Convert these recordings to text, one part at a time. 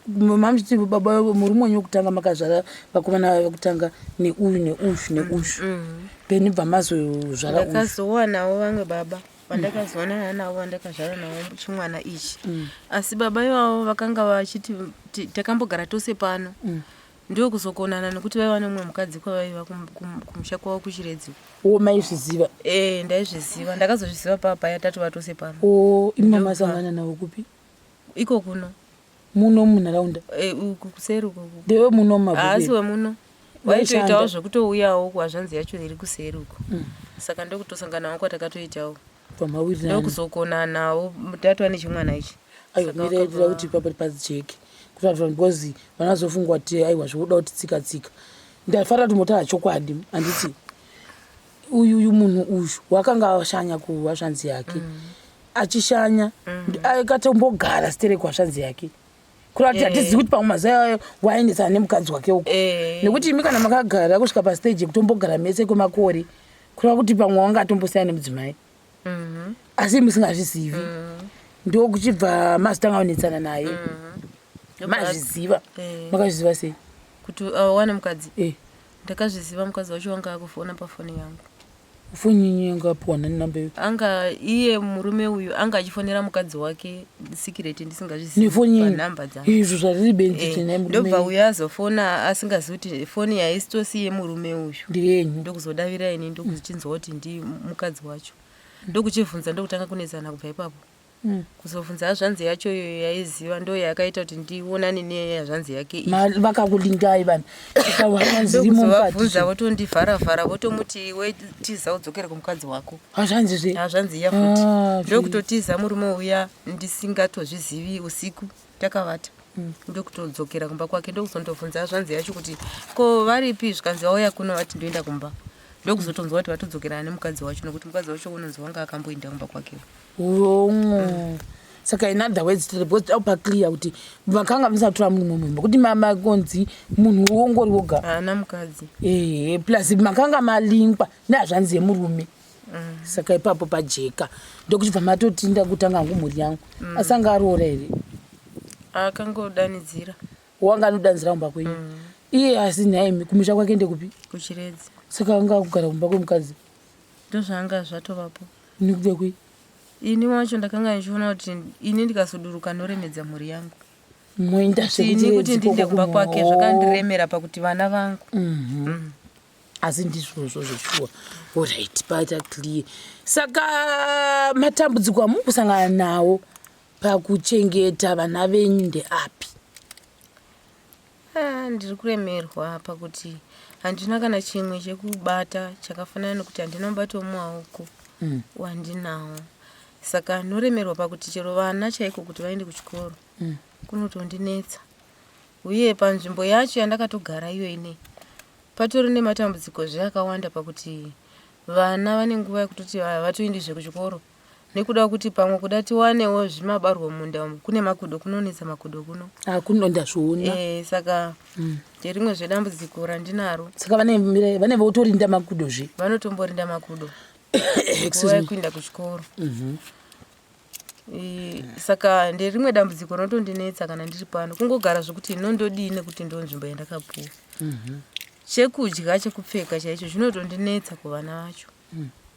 Mamuchiti baba murume wenyu wekutanga makazvara vakomana vekutanga neuyu neuyu neuyu. Then bva mazozvara uyu. Ndakazowanawo vamwe baba vandakazoonana navo vandakazvara navo chimwana ichi. Asi baba ivavo vakanga vachiti takambogara tose pano. Ndokuzokonana nekuti vaiva nemumwe mukadzi kwavaiva kumusha kwavo kuChiredzi. O maizviziva? Eh, ndaizviziva. Ndakazozviziva pava paya tatova tose pano. O imi masangana navo kupi? Iko kuno. Muno munharaunda? Eh, uku kuseri uku. Ndewe muno mumabhuku? Haasi wemuno. Vaitoitawo zvekutouyawo kuhazvanzi yacho iri kuseri uko. Saka ndokutosanganawo kwatakatoitawo. Pamawirirana. Ndokuzokonanawo tatova nechimwana ichi. Aiwa mirai toda kuti ipapo pajeke. Kuratidza because vanozofunga kuti aiwa zvikuda kuti tsika tsika. Ndafarira kuti motaura chokwadi handiti uyu uyu munhu uyu wakanga ashanya kuhazvanzi yake. Achishanya akatombogara stereki kuhazvanzi yake. Kureva kuti hatizivi kuti pamwe mazuva iwayo waendesana nemukadzi wake uko. Nekuti imi kana makagara kusvika pastage yekutombogara mese kwemakore kureva kuti pamwe wanga atombosiyana nemudzimai. Asi musingazvizivi. Ndokuchibva mazotanga kunetsana naye. Mazviziva. Makazviziva sei? Kuti awane mukadzi? Ndakazviziva mukadzi wacho wanga akufona pafoni yangu. Foni yenyu yanga apiwa nani namba iyo? Anga iye murume uyu anga achifonera mukadzi wake secret ndisingazvizivi Nefoni yenyu? panhamba dzangu. Izvo zvariri benzi chenai murume. Ndobva uyu azofona asingazivi kuti foni yaisitosi yemurume uyu. Ndeyenyu. Ndokuzodavira ini ndokuchinzwa kuti ndi mukadzi wacho. Ndokuchibvunza ndokutanga kunetsana kubva ipapo. Kuzobvunza hazvanzi yacho iyoyo yaiziva ndo yakaita kuti ndionane nehazvanzi yake iyi. Vakakulingai vanhu. Saka hazvanzi irimo mukati. Ndokuzovabvunza votondivhara vhara votomuti iwe tiza udzokere kumukadzi wako. Hazvanzi zve? Hazvanzi iya futi. Ndokutotiza murume uya ndisingatozvizivi usiku takavata. Ndokutodzokera kumba kwake ndokuzondobvunza hazvanzi yacho kuti ko varipi zvikanzi vauya kuno vati ndoenda kumba. Ndokuzotonzwa kuti vatodzokerana nemukadzi wacho nekuti mukadzi wacho unonzi wanga akamboenda kumba kwake. Wrong. Saka in other words tiri because pa clear kuti vakanga musatora munhu mumwe kuti mama konzi munhu wongori woga. Haana mukadzi. Plus makanga malinkwa nehazvanzi yemurume. Saka ipapo pajeka. Ndokuchibva matoti ndakutanga hangu mhuri yangu. Asi anga aroora here? Akangodanidzira. Wanga anodanidzira kumba kwenyu. Iye asi nhaimi kumusha kwake ndekupi? KuChiredzi. Saka anga akugara kumba kwemukadzi. Ndozvaanga zvatovapo. Nekuda kwei? Ini wacho ndakanga ndichiona kuti ini ndikazoduruka ndoremedza mhuri yangu. Moenda Ini kuti ndinde kumba kwake zvakandiremera pakuti vana vangu. Asi ndizvozvo zveshuwa. Alright, paita clear. Saka matambudziko amuri kusangana nawo pakuchengeta vana venyu ndeapi? Ndiri kuremerwa pakuti handina kana chimwe chekubata chakafanana nekuti handina mubato wemumaoko wandinawo. Saka ndinoremerwa pakuti chero vana chaiko kuti vaende kuchikoro kunotondinetsa. Uye panzvimbo yacho yandakatogara iyo inei patori nematambudzikozve akawanda pakuti vana vane nguva yekutoti havatoendizve kuchikoro. Nekuda kuti pamwe kuda tiwanewo zvimabarwa mumunda umu kune makudo, kunonetsa makudo kuno. Ah, kuno ndazviona. Saka nderimwe zvedambudziko randinaro. Saka vane votorinda makudo zve? Vanotomborinda makudo. Excuse Nguva me. yekuenda kuchikoro. Saka nderimwe dambudziko rinotondinetsa kana ndiri pano. Kungogara zvekuti inondodii nekuti ndonzvimbo yandakapuwa. Chekudya chekupfeka chaicho zvinotondinetsa kuvana vacho.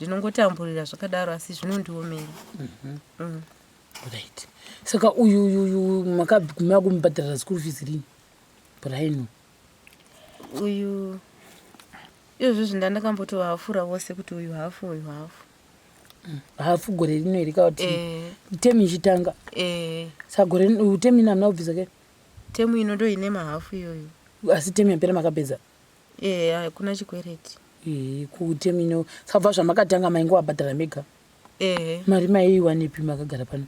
Ndinongotamburira zvakadaro asi zvinondiomera. Right. Saka uyu uyu uyu makaguma kumubhadharira school fees rini? Brian. Uyu izvozvo ndandakambotovahafura vose kuti uyu hafu uyu hafu. Hafu gore rino here kana kuti temu ichitanga? Saka gore rino temu ino hamuna kubvisa ke? Temu ino ndo ine mahafu iyoyo. Asi temu yapera makapedza? Hakuna chikwereti. Kutemu ino saka kubva zvamakatanga maingovabhadhara mega? Mari maiiwanepi makagara pano?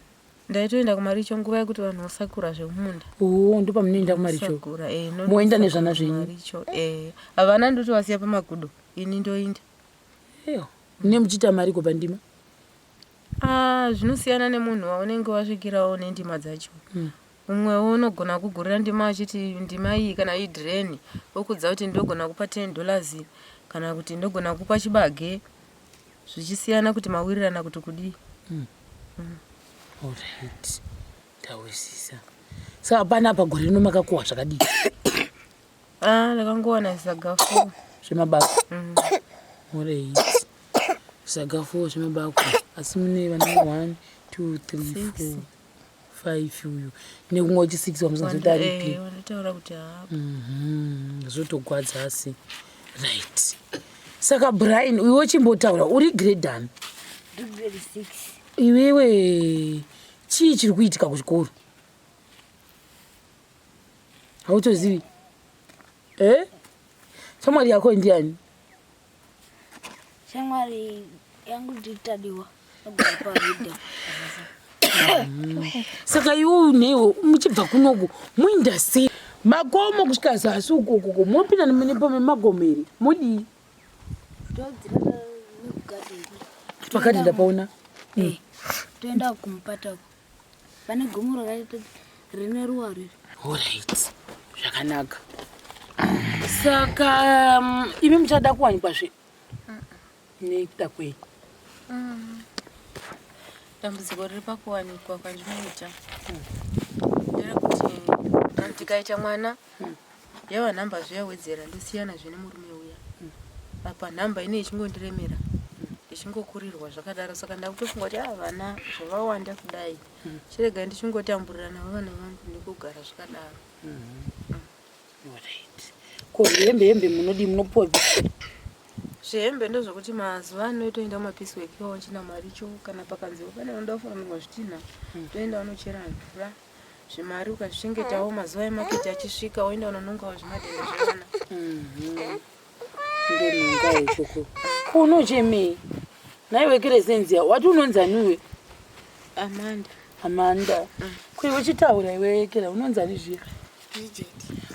Ndaitoenda kumaricho nguva yekuti vanhu vosakura zvemumunda. Oh, ndopamunoenda kumaricho? Sakura, Moenda nezvana zvenyu? Kumaricho, Havana ndotovasiya pamakudo, ini ndoinda. Eyo, mune muchiita mari ko pandima? Zvinosiyana nemunhu waunenge wasvikirawo nendima dzacho. Umwewo unogona kugurira ndima achiti ndima iyi kana idrain, okudza kuti ndogona kupa ten dollars kana kuti ndogona kupa chibage. Zvichisiyana kuti mawirirana kuti kudii. Alright, ndahwisisa. Saka panapa gore rino makakohwa zvakadii? Ah, ndakangowana zvisaga four zvemabako. Alright. Zvisaga four zvemabako. Asi mune vana 1 2 3 4 5 uyu. Nekumwe uchi 6 wamusingazivi kuti aripi. Eh, wanotaura kuti haapo. Zvotogwadza asi. Right. Saka Brian, uyu wochimbotaura uri grade ani? Grade 6. Iwewe chii chiri kuitika kuchikoro? Hautozivi? Eh? Shamwari yako ndiani? Shamwari yangu nditadiwa. Nogara pavideo. Saka iwe uneiwe muchibva kunoku muinda sei? Makomo kusvika zasi ukokoko mopinda nepo memagomo here? Modii? Todzira nekugadheni. Pakati ndapaona. Eh. Toenda kumupata uko. Pane gomo rakaita rine ruwa riri. Alright. Zvakanaka. Saka imi muchada kuwanikwa zve? Nekuda kwei? Dambudziko riri pakuwanikwa kwandinoita nderekuti kana ndikaita mwana yava nhamba zviyawedzera ndosiyana zve nemurume uya. Apa nhamba ine ichingondiremera ndichingokurirwa zvakadaro, saka ndakutofunga kuti ah, vana zvavawanda kudai chirega ndichingotamburira navo vana vangu nekugara zvakadaro. Alright. Ko hembe hembe munodii munopuwa? Zvehembe ndozvokuti mazuva ano toenda kumapiece work wachina maricho, kana pakanzi pane vanoda kuforamirwa zvitinha toenda vanochera mvura zvimari ukazvichengetawo mazuva emaketi achisvika woenda unonongawo zvimadhende zvevana. Ndononga ikoko. Ko unochemei? Nhaiwe Keresenzia, wati unonzi ani iwe? Amanda. Amanda. Ko iwe chitaura iwe Kera, unonzi ani zviya? Bridget.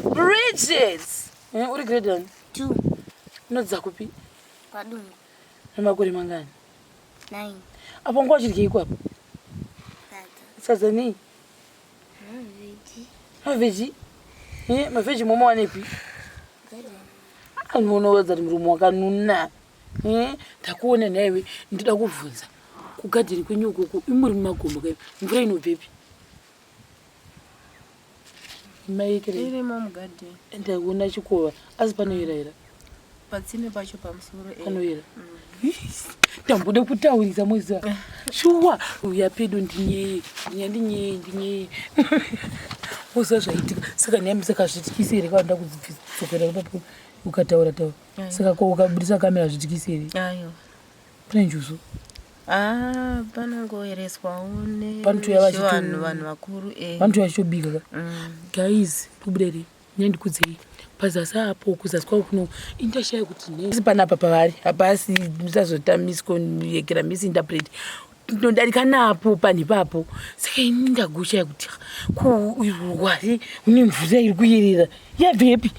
Bridget. Eh, uri grade ani? 2. Unodzidza kupi? Kwadungu. Nemakore mangani? 9. Apo nguva uchidyeiko apo? Sadza. Sadza nei? Mavheji. Mavheji? Eh, mavheji momawanepi? Garden. Unowadza kuti muromo wakanuna. Eh, ndakuona nhaiwe, ndinoda kubvunza. Kugadheni kwenyu ukoko imuri mumagomo kai, mvura inobvepi? Maikire. Irimo mugadheni. Ndakuona chikova, asi panoyera era. Patsime pacho pamusoro. Panoyera. Ndamboda kutaurisa moziva. Shuwa, uya pedo ndinyeye, ndinyeye, ndinyeye. Moziva zvaitika. Saka nhai saka zvityisi here kana ndakudzokera ipapo ukataura taura. Saka ko ukabudisa kamera zvityisi here? Aiwa. Pane njuzu. Ah, panongoereswawo Panotouya vachito- nevanhu vanhu vakuru eh. Vanotouya vachitobika ka. Guys, kubuda here? Nyandikudzei. Pazasi apo kuzasi kwavo kuno indashaya kuti nei panapa pavari hapasi musazotamiswa yekera misinterpret tinodarika napo panhu ipapo. Saka ini ndagoshaya kuti kurwari une mvura iri kuyerera yabvepi?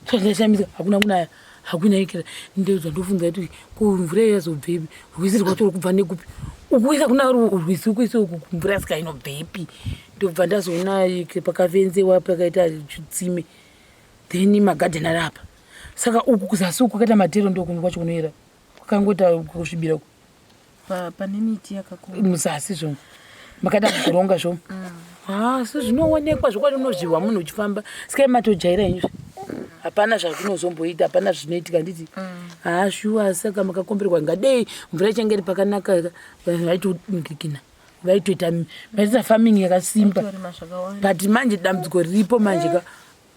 Zvandashamisika hakuna kunaya hakuna yekera ndozva ndofunga kuti ko mvura iyo yazobvepi? Rwizi rwacho ruri kubva nekupi? Ukuisa kuna rwizi ukuisa uku mvura saka inobvepi? Ndobva ndazoona pakafenzewa pakaita chitsime then magadheni ari apa. Saka uku kuzasi uku kwakaita matero ndokumwe kwacho kunoyera kwakangoita kusvibira uku. Pane miti yakakura. Muzasi zvo makaita kuronga zvo. Ah, so zvinoonekwa zvokwadi unozvihwa munhu uchifamba. Saka matojaira henyu. Hapana zvakunozomboita, hapana zvinoitika nditi. Ah, shuwa saka makakomberwa ngadei mvura ichange iri pakanaka vanhu vaitodikina. Vaitoita vaitoita farming yakasimba. Vatorima zvakawanda. But manje dambudziko riripo manje ka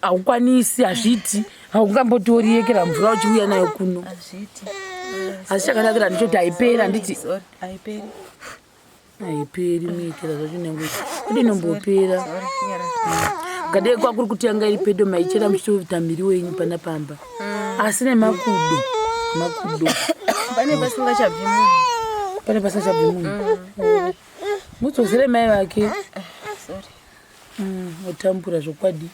haukwanisi hazviiti haungambotori yekera mvura uchiuya nayo kuno. Hazviiti. Asi chakanakira ndichoti haiperi handiti? Sorry, haiperi. Haiperi muekera zvacho nyange kudi inombopera. Sorry, nyara. Ngadei kwakuri kuti yanga iri pedo maichera muchitoita miriwo yenyu pana pamba. Asi nemakudo. Makudo. Pane pasingachabvi munhu. Pane pasingachabvi munhu. Mudzosere mai vake. Sorry. Otambura zvokwadi.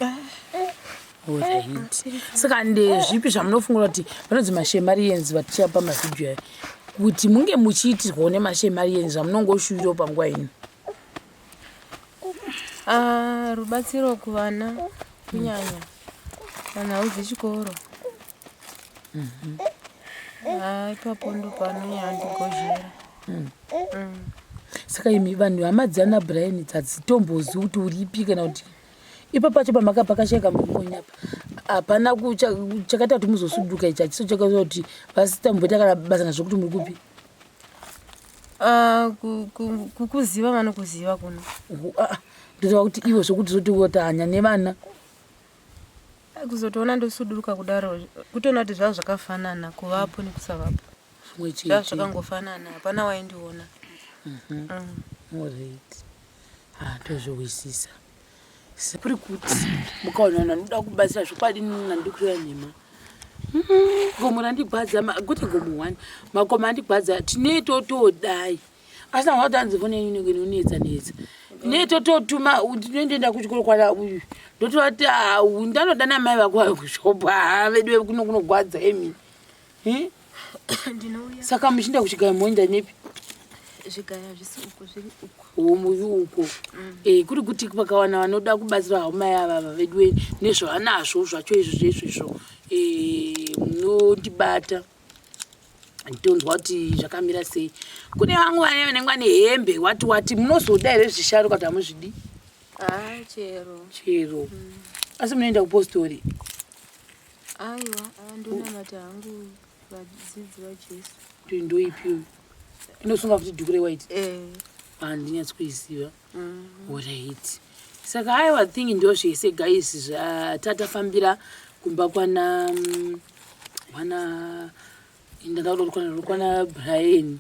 Alright. Saka ndezvipi zvamunofungira kuti vanonzi mashemarians vatichapa mavhidhiyo aya kuti munge muchiitirwawo nemashemarians zvamunongoshuvirawo panguva ino? Ah, rubatsiro kuvana kunyanya panhau dzechikoro. Ah, ipapo ndo panonyanya ndigozhera. Saka imi vanhu hama dzana Brian dzadzitombozivi kuti uripi kana kuti Ipo pacho pamaka pakashaika murume wenyu apa hapana chakaita kuti muzosuduka ichi hachiso chakaita kuti vasitamboita kana basa nazvo kuti muri kupi? Ah, kukuziva vanokuziva kuno. Ah, ah, ndoreva kuti ivo zvokuti zoti wotanya nevana. Kuzotoona ndosuduruka kudaro kutoona kuti zvava zvakafanana kuvapo nekusavapo. Zvimwe chete. Zvava zvakangofanana hapana waindiona. Alright. Ah, ndozvihwisisa. Kuri kuti mukaona vanhu vanoda kubatsira zvokwadi nandikutora nhema. Gomo randigwadza kwete gomo one makomo andigwadza tine totodai asi anga kuti anzi foni yenyu inenge inonetsa netsa ne tototuma ndinoenda kuchikoro kwana uyu ndotovati ah, ndanoda namai vako vayo kushopo haa vedu kuno kunogwadza imi Saka muchiinda kuchigaya moenda nepi? Zvigaya hazvisi uko zviri uko. Oh, muri uko. Mm. Eh, kuri kuti pakawana vanoda kubatsira havo mai ava vedu nezvavanazvo zvacho izvo zvezvo izvo. Eh, munondibata. Ndonzwa kuti zvakamira sei. Kune vamwe vane vanenge vane hembe wati wati munozoda here zvisharo kana hamuzvidi? Ah, chero. Chero. Mm. Asi munoenda kupostori? Aiwa, ndonamata hangu vadzidzi vaJesu. Kuti ndoipi iyoyo? Inosunga futi dhuku rewhite? Eh. Handinyatsi kuiziva. Alright. Saka aiwa thing ndozvese guys zvatatafambira kumba kwana kwana ndanga kuda kwana Brian.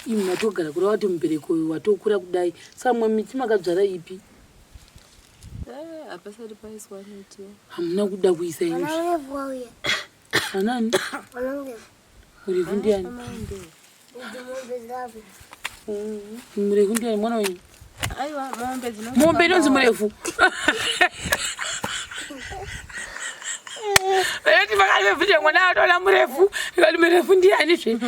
Imi matogara kureva kuti mubereki uyu watokura kudai. Saka mumwe miti makadzvara ipi? Eh, hapasati paiswa miti. Hamuna kuda kuisa Vana izvi. murefu wauya. Anani? Vana murefu. Murefu ndiani? Idzi mombe dzavo. Murefu ndiani mwana wenyu? Aiwa, mombe dzino. Mombe inonzi murefu. Eti vakavhunza mwana atoona murefu. Ikati murefu ndiani zve?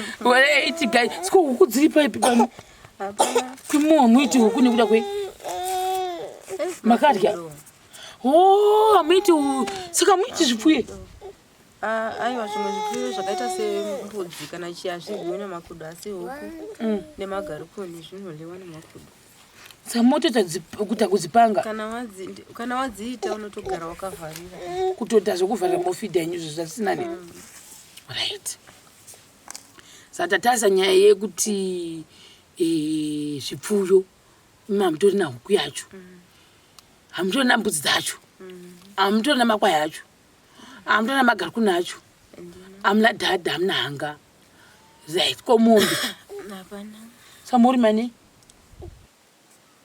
Eti guys, siko huku dziri paipi pano? Hapana. Kumuwa muiti huku nekuda kwe makarya. Oh, hamuiti saka muiti zvipfuye. Ah, aiwa zvimwe zvipfuyo zvakaita sembudzi kana chii hazvidyiwi nemakudo asi huku nemagarikoni zvinodyiwa nemakudo. Saka motoita kuita kudzipanga. Kana wadziita unotogara wakavharira. Kutoita zvekuvharira mofidha yenyu izvo zvasina ne. Right. Saka tatarisa nyaya yekuti eh, zvipfuyo imi hamutorina huku yacho. Hamutorina mbudzi dzacho. Hamutorina makwai acho. Hamutorina magarikuni acho. Hamuna dhadha, hamuna hanga. Right, ko mombe? Hapana. Saka morima nei?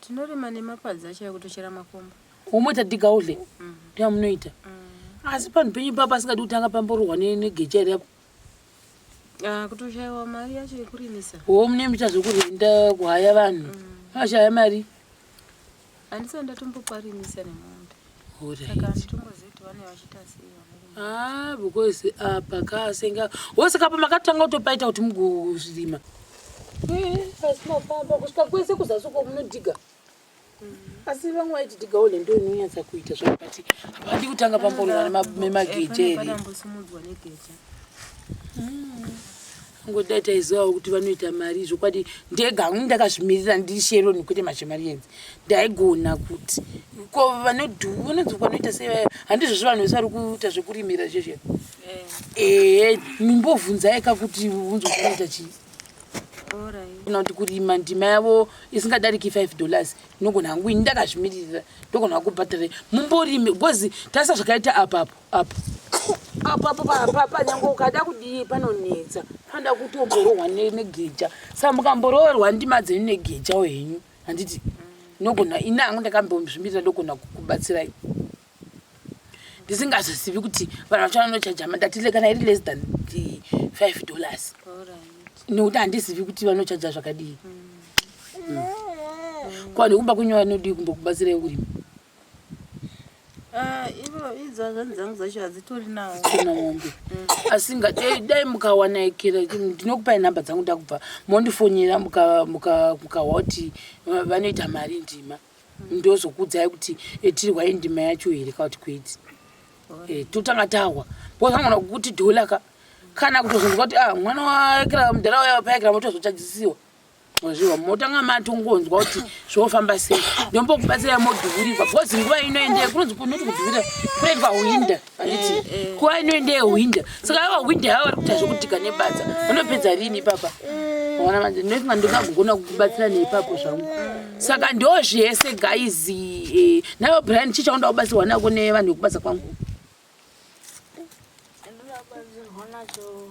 Tinorima nemapadza acho ekutochera makomba. Womoita diga udle? Ndoyamunoita. Asi panhu penyu papa pasingadi kutanga pamborohwa negecha here apo? Ah, kutoshaiwa mari yacho yekurimisa. Wo mune muita zvekurenda kuhaya vanhu. Vashaya mari. Handisati ndatomboparimisa nemombe. Alright. Saka handitombozivi kuti vane vachiita sei vanorima. Ah, because apa kasenga. Wose kapa makatanga kutopaita kuti mugozvirima. Eh, asi mafamba kusvika kwese kuzasi uko munodhiga. Asi vamwe vaiti dhiga ole ndo inonyatsa kuita zvayo but hapadi kutanga pamborohwa nemageja here. Panambosimudzwa negeja. Ngodai taizivawo kuti vanoita mari zvokwadi ndega hangu ndakazvimirira ndiri Sharon kwete maShemarians ndaigona kuti ko vanodhu vanonzi vanoita sei vaya handizvozvo vanhu vese vari kuita zvekurimira zvezve ehe mimbovhunzai ka kuti unzwe kuti vanoita chii. Kana kuti kurima ndima yavo isingadariki 5 dollars ndinogona hangu ini ndakazvimirira ndogona kubhadhara mumborime because tarisa zvakaita apapo apo apapo papa nyange ukada kudii panonetsa panoda kutomborohwa negeja saka mukamborohwa ndima dzenyu negejawo henyu handiti ndinogona ini hangu ndakambozvimirira ndogona kukubatsirai ndisingazozivi kuti vanhu vacho vanochaja ndati kana iri less than 5 dollars nekuti handizivi kuti vanochaja zvakadii. Ko vanhu vekumba kwenyu vanodii kumbokubatsirai kurima? Ah, ivo idzo hanzvadzi dzangu dzacho hadzitori nawo. Kuna mombe. Asi dai dai mukawana ikira ndinokupai nhamba dzangu ndakubva mondifonera mukahwa kuti vanoita mari ndima. Ndozokuudzai kuti tirwai ndima yacho here kana kuti kwete. Totanga tahwa. Because vanogona kukuti dhola ka kana kutozonzwa kuti ah mwana waekera mudhara uya paekera motozochajisiwa. Mazviwa motanga matongonzwa kuti zvofamba sei. Ndombokubatsirai modhuvurirwa because nguva inoendei kunonzi kunoti kudhuvira kunoitwa hwinda handiti nguva inoendei hwinda saka ava hwinda yavo vari kuita zvekudhiga nebadza vanopedza rini ipapa waona manje ndinofunga ndingagogona kukubatsira neipapo zvangu saka ndo zvese guys eh, nayo Brian chii chaunoda kubatsirwa nako nevanhu vekubasa kwangu Ndinoda kubatsirwa nacho.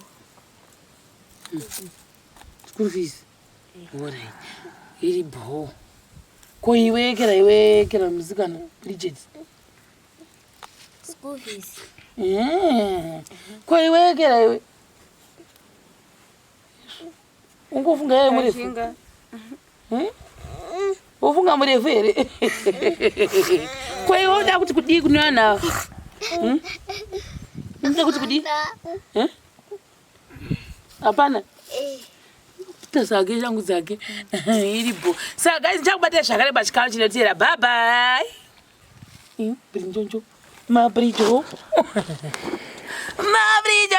School fees alright iri bho ko iwe kera iwe kera musikana Bridget School fees. Ko iwe kera iwe ungofunga yeye murefu Tashinga. Wofunga murefu here ko iwe uda kuti kudii kune vanhu ava? Unoda kuti kudii? Eh? Hapana ita zvake shangu dzake iripo saka guys ndichakubata zvakare pachikamu chinotevera. Bye bye. Brinjonjo mabrijo mabrijo.